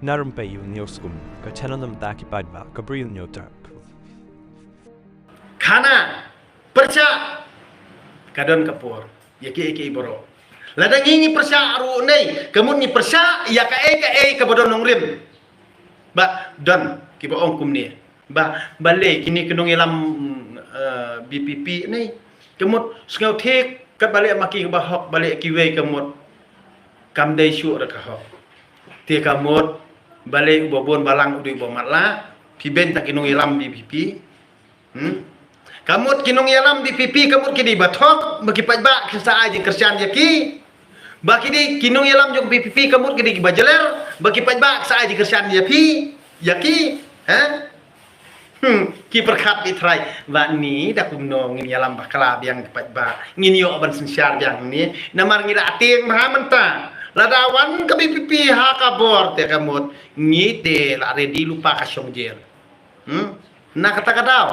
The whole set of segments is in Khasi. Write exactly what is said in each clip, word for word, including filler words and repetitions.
Narum pei u nios kum ka channel nam ta ki paidbah ka briew nyo tak. Khana pyrshah ka don ka por ïa ki ïa ki boro. Lada ngi ngi pyrshah ruh nei ka mut ngi pyrshah ïa ka ei ka ei ka ba don nongrim. Ba don ki ba ong kumne. Ba balei kini ki nongïalam, eh, B P P nei ka mut sngewthik kat balei ma ki ba hok balei ki wei ka mut. Kam dei shuh ra ka hok. Te ka mut balei u ba bun balang u dei u ba matlah. Phi beiñ ta ki nongïalam B P P. Hmm? Ka mut ki nongïalam B P P ka mut ki dei ba thok ba ki paidbah ki sa ai jingkyrshan ïa ki. Ba ki dei ki nongïalam jong B P P ka mut ki dei ki ba jler ba ki paidbah ki sa ai jingkyrshan ïa phi ïa ki. Ha? Hmm, ki pyrkhat bit trai ba ni da kumno ngin ïalam bakla biang ki paidbah. Ngin ïoh ban synshar biang ni. Namar ngi la tieng bha mynta. Lada wan ka B P P ha ka bor te ka mut ngi te la ready lypa ka shong jel. Hmm? Na kata ka daw.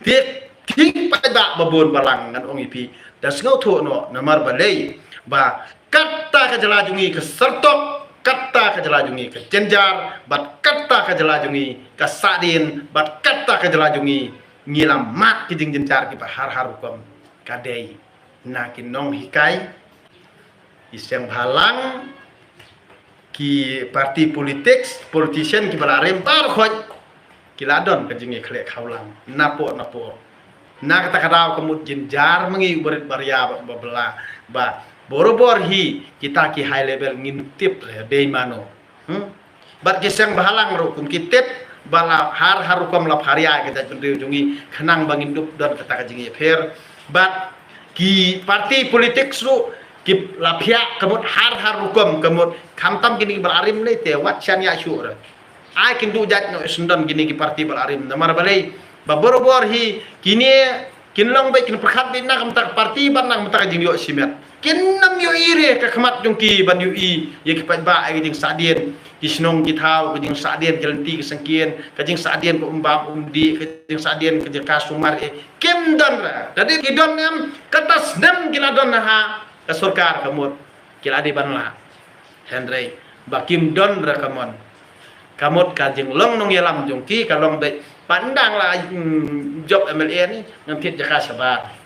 Te ki paidbah ba bun balang ngan ong ïa phi da sngewthuh noh namar balei ba kata ka jylla jong ngi ka syrtok, kata ka jylla jong ngi ka jynjar, bad kata ka jylla jong ngi ka sahdien, bad kata ka jylla jong ngi ngi la mad ki jingjynjar ki ba har har rukom. Ka dei na ki nonghikai, ki seng bhalang, ki parti politics, politician ki ba la rim bar khot ki la don ka jingïakhleh khawlang napoh napoh. Na kata ka daw ka mut jynjar ma ngi u barit baria ba bla ba borobor hi kita ki high level ngin tip re dei mano. Hmm? Bad ki seng bhalang ruh kum ki tip ba la har har rukom la pharia ka jaitbynriew jong ngi khnang ba ngin dup don kata ka jingïapher. Bad ki parti politik ruh ki la phiah ka mut har har rukom ka mut khamtam kini ba la rim lei te wat shan ïa shuh re. Ai kin duh jait noh sngewdon kini ki parti ba la rim namar balei ba borobor hi kini kin long beit kin pyrkhat beit na ka bynta ka parti bad na ka bynta ka jingïoh shimet. Kin nym ïohi re ka khmat jong ki ban ïohi ïa ki paidbah ïa ka jingsahdien ki shnong ki thaw, ka jingsahdien ki lynti ki syngkien, ka jingsahdien ka um bam um dih, ka jingsahdien ka jaka sumar eh. Kim don re. Ka dei ki don em, kata snem ki la don ha ka sorkar ka mut ki la dei ban lah. Hynrei ba kim don re ka mon. Ka mut ka jinglong nongïalam jong ki ka long beit pat ndang la, mm, jop M L A ni ngan thied jaka shabar.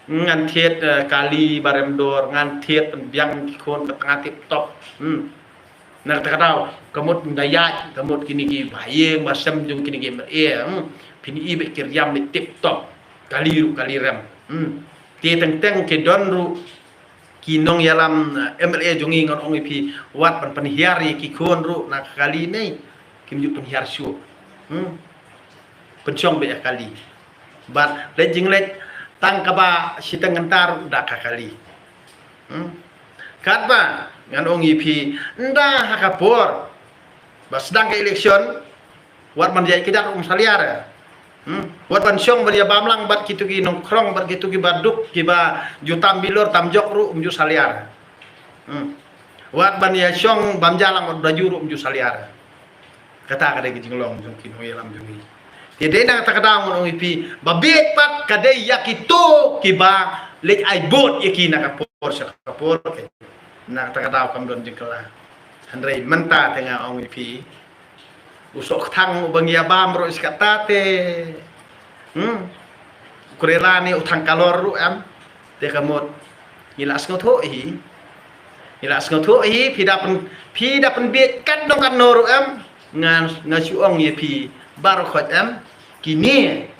Ngan thied, eh, kali barem dor, ngan thied pynbiang ki khun ka tnga tip top. Hmm. Na kata ka daw ka mut nda ïaid ka mut kini ki ba ïeng ba sem jong kini ki M L A. Hmm. Phin i beit ki riam beit tip top. Kali ruh kali rem. Hmm. Te teng teng ki don ruh ki nongïalam, eh, M L A jong ngi ngan ong ïa phi wat ban pynhiar ïa ki khun ruh na ka kali nei. Kim ju pynhiar shuh. Hmm. Pynshong beit ïa kali. Bad leit jingleit tang kaba shiteng ngynta ruh da ka kali. Hmm. Katba ngan ong ïa phi nda ha ka por ba sdang ka election wat ban ïaid kjat um salia re. Hmm. Wat ban shong ban ïa bam lang bad kitu ki nongkhrong bad kitu ki ba duk ki ba ju tam bilor tam jok ruh um ju salia re. Hmm. Wat ban ïa shong bam ja lang bad ju ruh um ju salia re. Kata ka dei ka jinglong jong ki nongïalam jong ngi. Te dei na kata ka daw ngan ong ïa phi ba bit pat ka dei ïa kito ki ba leit ai bud ïa ki na ka por sha ka por. Na kata ka daw kam don jingkylla. Hynrei mynta te nga ong ïa phi u soh kthang u ba ngi ïa bam ruh shi katta te. Hmm. Kurela ne u thang kalor ruh em. Te ka mut ngi la sngewthuh hi. Ngi la sngewthuh hi phi da pyn phi da pynbiej katno katno ruh em. Ngan nga shu ong ïa phi baroh khoit em. Kine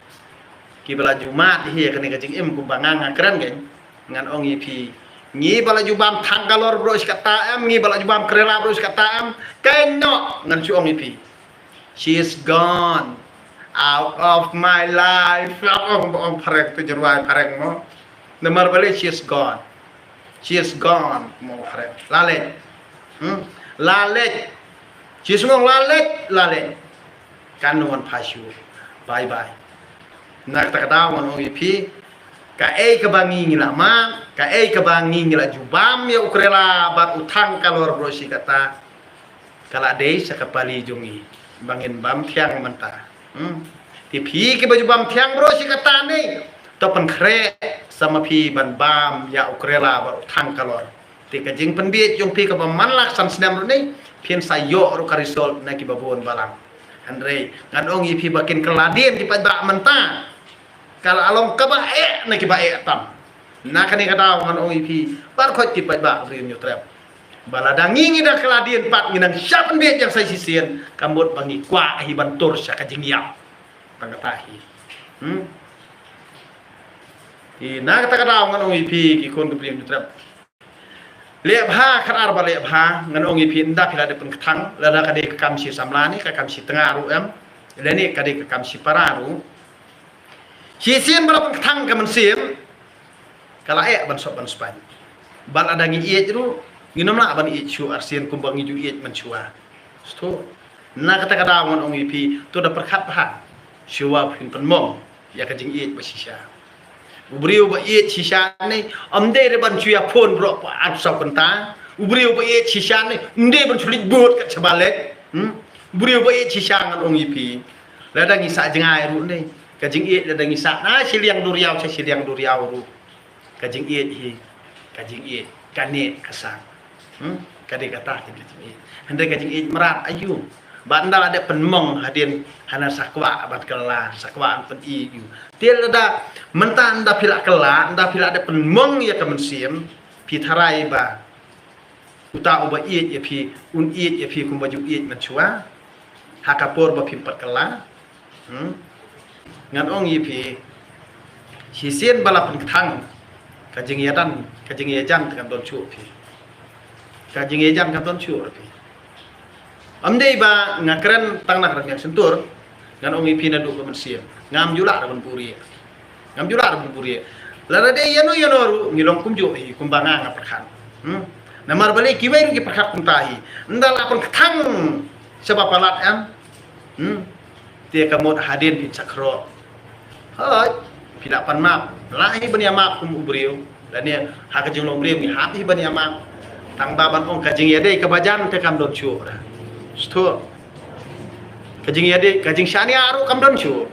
ki ba la ju mad hi kane ka jingim kumba nga nga kren kein. Ngan ong ïa phi ngi ba la ju bam thang kalor baroh shi katta em, ngi ba la ju bam kurela baroh shi katta em. Kein noh ngan shu ong ïa phi. She is gone out of my life. Ong, ong phareng tu jyrwai phareng mo. Namar balei she is gone. She is gone mo phareng. La leit. Hmm? La leit. She is gone la leit, la leit. Kan wan pha shuh. Bye bye. Na kata ka daw ngan ong ïa phi. Kaei kaba ngi ngi la mad, kaei kaba ngi ngi la ju bam ïa u kurela bad u thang kalor baroh shi katta. Ka la dei sa ka pali jong ngi ba ngin bam thiang mynta. Hmm. Te phi ki ba ju bam thiang baroh shi katta ne. To pynkhreh sa ma phi ban bam ïa u kurela bad u thang kalor. Te ka jingpynbiej jong phi kaba man lak san snem ruh ne. phin sa ïoh ruh ka result na kiba bun balang. Hynrei ngan ong ïa phi ba kin kylla dien ki paidbah mynta. Ka la long kaba eh na kiba eh tam. Na kane ka daw ngan ong ïa phi, baroh ki paidbah briew Hynñiewtrep, ba lada ngi ngi da kylla dien pat ngi nang shah pynbieit ïa sa shisien, ka mut ba ngi kwah hi ban tur sha ka jingïap. Tang kata hi. Hmm. Te na kata ka daw ngan ong ïa phi ki khun ki briew Hynñiewtrep, leh bha, khatar ba leh bha, ngan ong ïa phi, ynda phi la dep pynkthang, lada ka dei ka kam shi samla ne ka kam shi tnga ruh em, lane ka dei ka kam shi para ruh. Shisien ba la pynkthang ka mynsiem, ka la eh ban sop ban spaiñ. Bad lada ngi ïeit ruh, ngin ym lah ban ïeit shuh arsien kumba ngi ju ïeit mynshuwa. Sngewthuh. Na kata ka daw ngan ong ïa phi, to da pyrkhat bha shuwa phin pynmong ïa ka jingïeit ba shisha. U briew ba ïeit shisha ne, ym dei re ban shu ïa phone baroh arphew saw kynta. U briew ba ïeit shisha ne, ym dei ban shu leit bud kat shaba leit. Hmm? U briew ba ïeit shisha ngan ong ïa phi, lada ngi sah jngai ruh ne, ka jingïeit lada ngi sah na shiliang duriaw sha shiliang duriaw ruh, ka jingïeit hi, ka jingïeit, ka neh ka sah. Hmm? Ka dei kata ka jingïeit. Hynrei ka jingïeit mrad aïu? Ba ynda la dep pynmong hadien, hana sa kwah ban kylla, sa kwah ban pyni ïa u. Te lada mynta ynda phi la kylla, ynda phi la dep pynmong ïa ka mynsiem, phi tharai ba uta uba ïeit ïa phi un ïeit ïa phi kumba ju ïeit mynshuwa ha ka por ba phim pat kylla? Hmm? Ngan ong ïa phi, shisien ba la pynkthang, ka jingïajan, ka jingïajan te kam don shuh phi. Ka jingïajan kam don shuh phi. Ym dei ba nga kren tang na ka rynïeng shyntur, ngan ong ïa phi naduh ka mynsiem, ngam ju lah ruh ban buhrieh. Ngam ju lah ruh ban buhrieh. Lada dei ïano ïano ruh ngi long kumjuh hi kumba nga nga pyrkhat. Hmm? Namar balei kiwei ruh ki pyrkhat kumta hi. Ynda la pynkthang shaba palat em. Hmm? Te ka mut hadien phin sa khroh. Hooid, phi lah pan map. Lah hi ban ïa map kum u briew. Lane ha ka jinglong briew ngi hap hi ban ïa map. Tang ba ban ong ka jingïadei kaba jan te kam don shuh ruh. Sngewthuh. Ka jingïadei, ka jingshaniah ruh kam don shuh.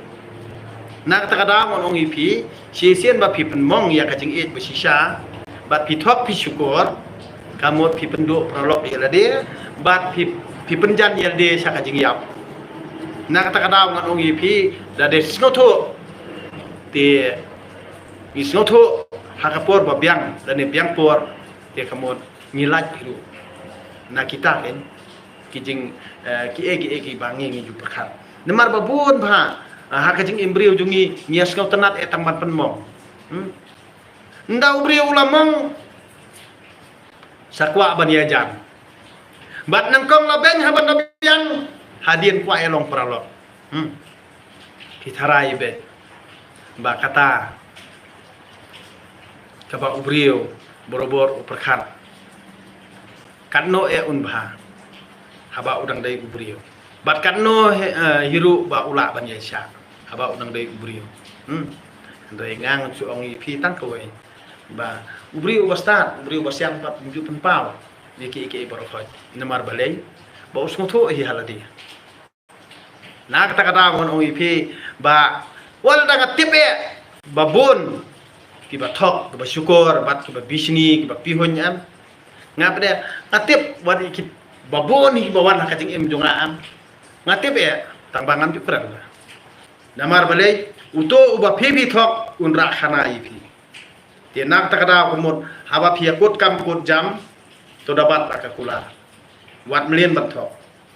Na kata ka daw ngan ong ïa phi, shisien ba phi pynmong ïa ka jingïeit ba shisha, bad phi thok phi shukor, ka mut phi pynduh paralok ïa lade, bad phi, phi pynjan ïa lade sha ka jingïap. Na kata ka daw ngan ong ïa phi, da dei sngewthuh, te ngi sngewthuh ha ka por ba biang, lane biang por, te ka mut ngi lait hi ruh na kita ken ki jing, eh, kiei kiei kiba ngi ngi ju pyrkhat. Namar ba bun bha, ah, ha ka jingim briew jong ngi, ngi ïa sngewtynnat eh tang ban pynmong. Hmm? Ynda u briew u la mong, sa kwah ban ïajan. Bad nyngkong la beiñ ha ban da biang, hadien kwah ïa long paralok. Hmm. Phi tharai beit ba kata kaba u briew barabor u pyrkhat. Katno eh un bha haba u dang dei u briew. Bad katno hi, eh, hi ruh ba u lah ban ïaishah haba u dang dei u briew. Hmm. Hynrei nga ngan shu ong ïa phi tang kawei, ba u briew uba stad, u briew uba sian pat um ju pynpaw ïa kiei kiei baroh khoit. Namar balei? Ba u sngewthuh hi ha lade. Na kata ka daw ngan ong ïa phi ba wat la dang nga tip eh ba bun kiba thok, kiba shukor, bad kiba bishni, kiba pihuiñ em. Nga pat de nga tip wat ïa kiba bun hi kiba wan ha ka jingim jong nga em. Nga tip eh tang ba ngam ju kren. Namar balei? Uto uba phi phi thok un rah khana ïa phi. Te na kata ka daw ka mut haba phi ïa kut kam kut jam, to da bat la ka kular. Wat mlien ban thok.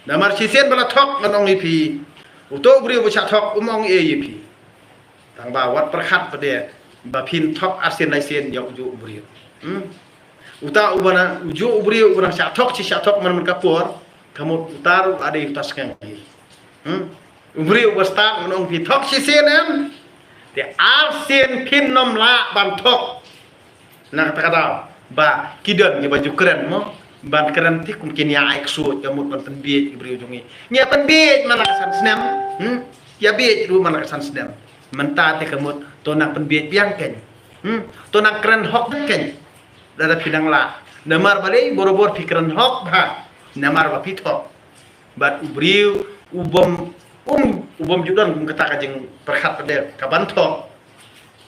Namar shisien ba la thok ngan ong ïa phi, uto u briew ba shah thok um ong ei ïa phi. Tang ba wat pyrkhat pat de ba phin thok arsien laisien ïa ujuh u briew. Hmm? Uta uba na ujuh u briew uba na shah thok shi shah thok man man ka por, ka mut uta ruh la dei uta sngewbha. Hmm? U briew uba stad ngan ong phi thok shisien em. Te arsien phin nym lah ban thok. Na kata ka daw ba ki don kiba ju kren mo, ban kren te kum kin ïa ai ksuid ka mut ban pynbieit ki briew jong ngi. Ngi ïa pynbieit man la ka san snem. Hmm? Ïa bieit ruh man la ka san snem. Mynta te ka mut to nang pynbieit biang kein. Hmm? To nang kren hok kein. Lada phi nang lah. Namar balei? Barabor phi kren hok bha. Namar ba phi thok. Bad u briew u bym, um, u bym ju don kum kata ka jingpyrkhat pat de ka ban thok.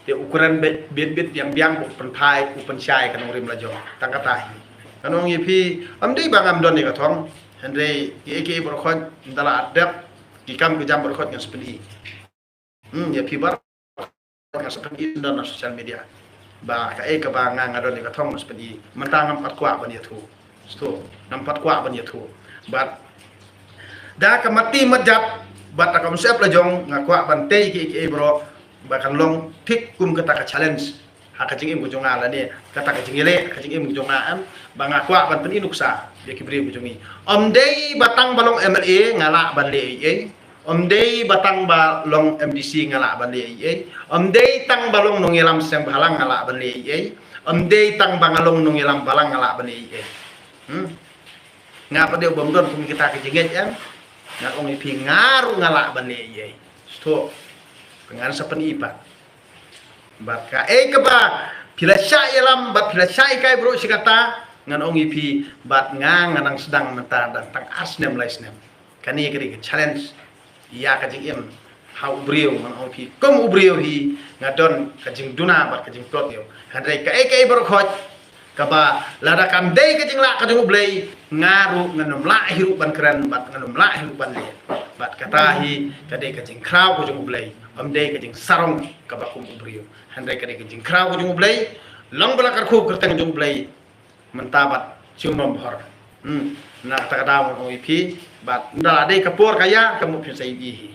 Te u kren beit beit beit biang biang, u pynphai, u pynshai ka nongrim la jong. Tang kata hi. Ngan ong ïa phi, ym dei ba ngam don ïa ka thong. Hynrei kiei kiei baroh khoit, ynda la dep ki kam ki jam baroh khoit ngan sa pyni. Hmm, ïa phi baroh khoit ngan sa pyni ynda na social media. Ba kaei kaba nga nga don ïa ka thong ngan sa pyni. Mynta ngam pat kwah ban ïathuh. Sngewthuh, ngam pat kwah ban ïathuh. Bad da ka mati mat jat, bad da ka mynsiem la jong, nga kwah ban tei kiei kiei baroh ba kan long thik kum kata ka challenge ha ka jingim ka jong nga lane kata ka jingïaleh ka jingim ka jong nga, em, ba nga kwah ban pyni nuksa ïa ki briew ka jong ngi. Ym dei ba tang ba long M L A nga lah ban leh ei ei. Ym dei ba tang ba long M D C nga lah ban leh ei ei. Ym dei tang ba long nongïalam seng bhalang nga lah ban leh ei ei. Ym dei tang ba nga long nongïalam balang nga lah ban leh ei ei. Hmm. Nga pat de u bym don kum kita ki jingngeit, em. Nga ong ïa phi, nga ruh nga lah ban leh ei ei. Sngewthuh. Ngan sa pyni pat. Bad kaei kaba phi la shah ïalam bad phi la shah hikai baroh shi katta, ngan ong ïa phi, bad nga nga nang sdang mynta dang tang ar snem lai snem. Kane ka dei ka challenge ïa ka jingim ha u briew, ngan ong ïa phi. Kum u briew hi nga don ka jingduna bad ka jingtlot ïa u. Hynrei kaei kaei baroh khoit kaba lada kam dei ka jinglah ka jong u Blei, nga ruh ngan ym lah hi ruh ban kren bad ngan ym lah hi ruh ban leh. Bad kata hi ka dei ka jingkhraw ka jong u Blei, ym dei ka jingsarong kaba kum u briew. Hynrei ka dei ka jingkhraw ka jong u Blei. Long ba la kyrkhu kyrteng jong u Blei mynta bad shu ym bhor. Hmm. Na kata ka daw ngan ong ïa phi, bad ynda la dei ka por ka ïa ka mut phin sa ïohi hi.